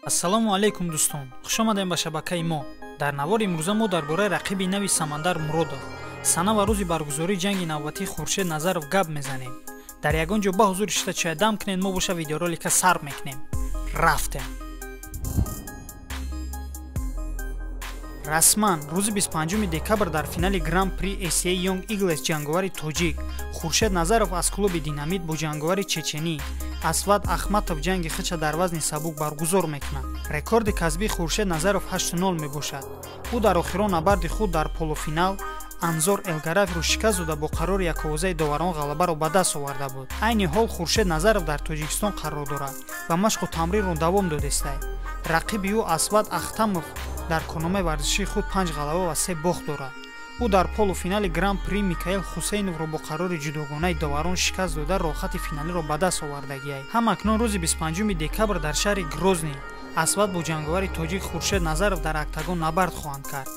Ассалому алайкум дӯстон, хуш омадем ба шабакаи мо. Дар навори имрӯза мо дар бораи рақиби нави Самандар Муродов, сана ва рӯзи баргузории ҷанги навбатии Хуршед Назаров гап мезанем. Дар ягон ҷо ба ҳузур шита чай дам кунед, мо боша видеоролика сар мекунем. Рафтем. Расман рӯзи 25 декабр дар финали Гран-при ACA Young Eagles ҷанговари тоҷик Хуршед Назаров аз клуби Динамит бо ҷанговари чеченӣ Асвад Ахматов ҷанги худша дар вазни сабук баргузор мекунад. Рекорди касбии Хуршед Назаров 8-0 мебошад. Ӯ дар охирон набарди худ дар полуфинал Анзор Элгараевро шикаст дода бо қарори яковозаи доварон ғалабаро ба даст оварда буд. Айни ҳол Хуршед Назаров дар Тоҷикистон қарор дорад ва машқу тамринро давом додестай. Рақиби ӯ Асвад Ахтамов дар корномаи варзишии худ 5 ғалаба ва 3 бохт дорад. Ӯ дар полуфинали Гран-при Микаил Хусейновро бо қарори ҷудогонаи доварон шикаст дода роҳхати финалиро ба даст овардагиай. Ҳам акнун рӯзи 25 декабр дар шаҳри Грозний Асвад бо ҷанговари тоҷик Хуршед Назаров дар октагон набард хоҳанд кард.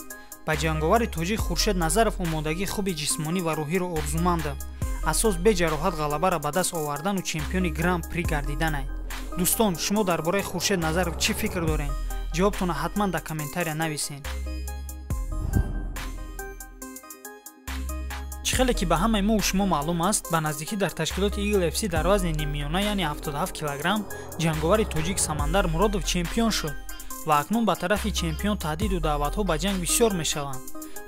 Ба ҷанговари тоҷик Хуршед Назаров омодагии хуби ҷисмонӣ ва рӯҳиро орзумандам. Асос беҷароҳат ғалабаро ба даст овардану чемпиони Гран-при гардиданай. Дӯстон, шумо дар бораи Хуршед Назаров чӣ фикр доред? Ҷавобтонро ҳатман дар комментария нависед. Чӣ хеле ки ба ҳамаи мо шумо маълум аст, ба наздикӣ дар ташкилоти Eagle FC дар вазни ниммиёна, яъне 77 килограмм, ҷанговари тоҷик Самандар Муродов чемпион шуд ва акнун ба тарафи чемпион таҳдиду даъватҳо ба ҷанг бисёр мешаванд.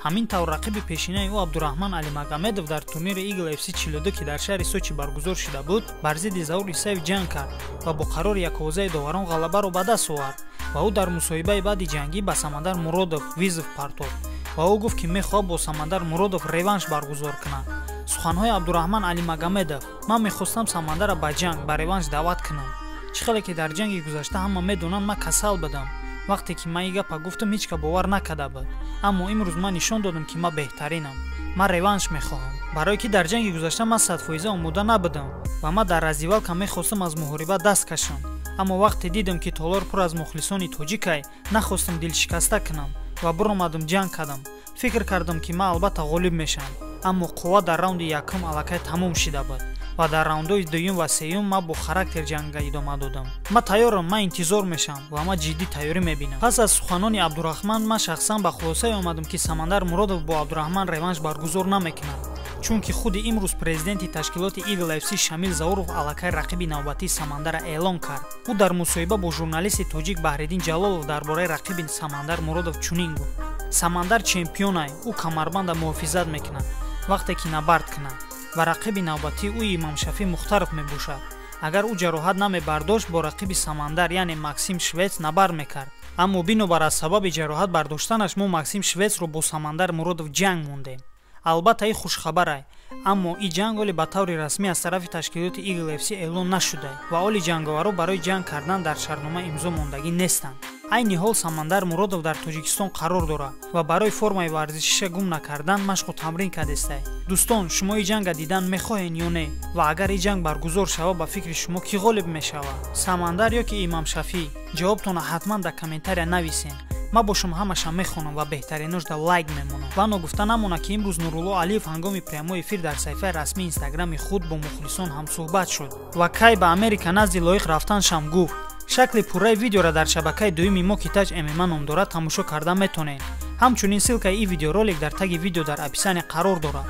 Ҳамин тавр рақиби пешинаи ӯ Абдураҳман Алимагомедов дар турнири Eagle FC 42, ки дар шаҳри Сочи баргузор шуда буд, бар зидди Заур Исаев ҷанг кард ва бо қарори яковозаи доварон ғалабаро ба даст овард ва ӯ дар мусоҳибаи баъди ҷангӣ ба Самандар Муродов визов партофт ва ӯ гуфт, ки мехоҳад бо Самандар Муродов реванш баргузор кунад. Суханҳои Абдураҳман Алимагомедов: ман мехостам Самандарро ба ҷанг, ба реванш даъват кунам. Чӣ хеле ки дар ҷанги гузашта ҳама медонанд, ман касал будам. Вақте ки ман ин гапа гуфтам, ҳеҷ ка бовар накарда буд. Аммо имрӯз ман нишон додам, ки ман беҳтаринам. Ман реванш мехоҳам. Барое ки дар ҷанги гузашта ман 100% омода набудам ва ман дар раздевалка мехостам аз муҳориба даст кашам. Аммо вақте дидам, ки толор пур аз мухлисони тоҷикай, нахостам дилшикаста кунам ва биромадам ҷанг кардам. Фикр кардам, ки ман албатта ғолиб мешавам, аммо қувва дар раунди якум аллакай тамом шида буд ва дар раундҳои дуюм ва сеюм ман бо характер ҷанга идома додам. Ман тайёрам, ман интизор мешавам ва ман ҷиддӣ тайёрӣ мебинам. Пас аз суханони Абдураҳман ман шахсан ба хулосае омадам, ки Самандар Муродов бо Абдураҳман реванш баргузор намекунад, чунки худи имрӯз президенти ташкилоти Eagle FC Шамил Зауров аллакай рақиби навбатии Самандарро эълон кард. Ӯ дар мусоҳиба бо журналисти тоҷик Баҳриддин Ҷалолов дар бораи рақиби Самандар Муродов чунин гуфт: Самандар чемпионай, ӯ камарбанда муҳофизат мекунад вақте ки набард кунад ва рақиби навбатии ӯ Имомшафӣ Мухтаров мебошад. Агар ӯ ҷароҳат намебардошт, бо рақиби Самандар, яъне Максим Швец, набард мекард. Аммо бинобар аз сабаби ҷароҳат бардоштанаш мо Максим Швецро бо Самандар Муродов ҷанг мондем. Албатта ин хушхабарай, аммо ин ҷанг оле ба таври расмӣ аз тарафи ташкилоти Eagle FC эълон нашудай ва оли ҷанговаро барои ҷанг кардан дар шартнома имзо мондагӣ нестанд. Айни ҳол Самандар Муродов дар Тоҷикистон қарор дорад ва барои формаи варзишиша гум накардан машқу тамрин кардестай. Дӯстон, шумо ин ҷанга дидан мехоҳед ё не? Ва агар ин ҷанг баргузор шавад, ба фикри шумо кӣ ғолиб мешавад? Самандар ё ки Имомшафӣ? Ҷавобтонро ҳатман дар комментария нависед. Ман бо шумо ҳамаша мехонам ва беҳтариношда лайк мемонам. Ва ногуфта намонад, ки имрӯз Нурулло Алиев ҳангоми прямой эфир дар саҳифаи расмии инстаграми худ бо мухлисон ҳамсӯҳбат шуд ва кай ба Америка назди лоиқ рафтаншам гуфт. Шакли пурраи видеоро дар шабакаи дуюми мо, ки Таҷ ММА ном дорад, тамошо карда метонед. Ҳамчунин ссылкаи ин видеоролик дар таги видео дар описание қарор дорад.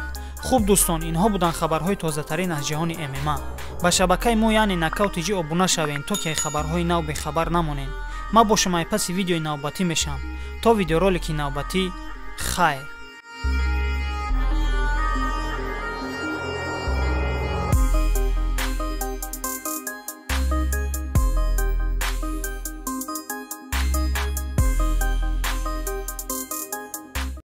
Хуб дӯстон, инҳо буданд хабарҳои тозатарин аз ҷаҳони ММА. Ба шабакаи мо, яъне Нокаут ТЖ, обуна шавед, то ки хабарҳои нав бехабар намонед. Ман бо шумо паси видеои навбатӣ мешавам. То видеоролики навбатӣ, хайр.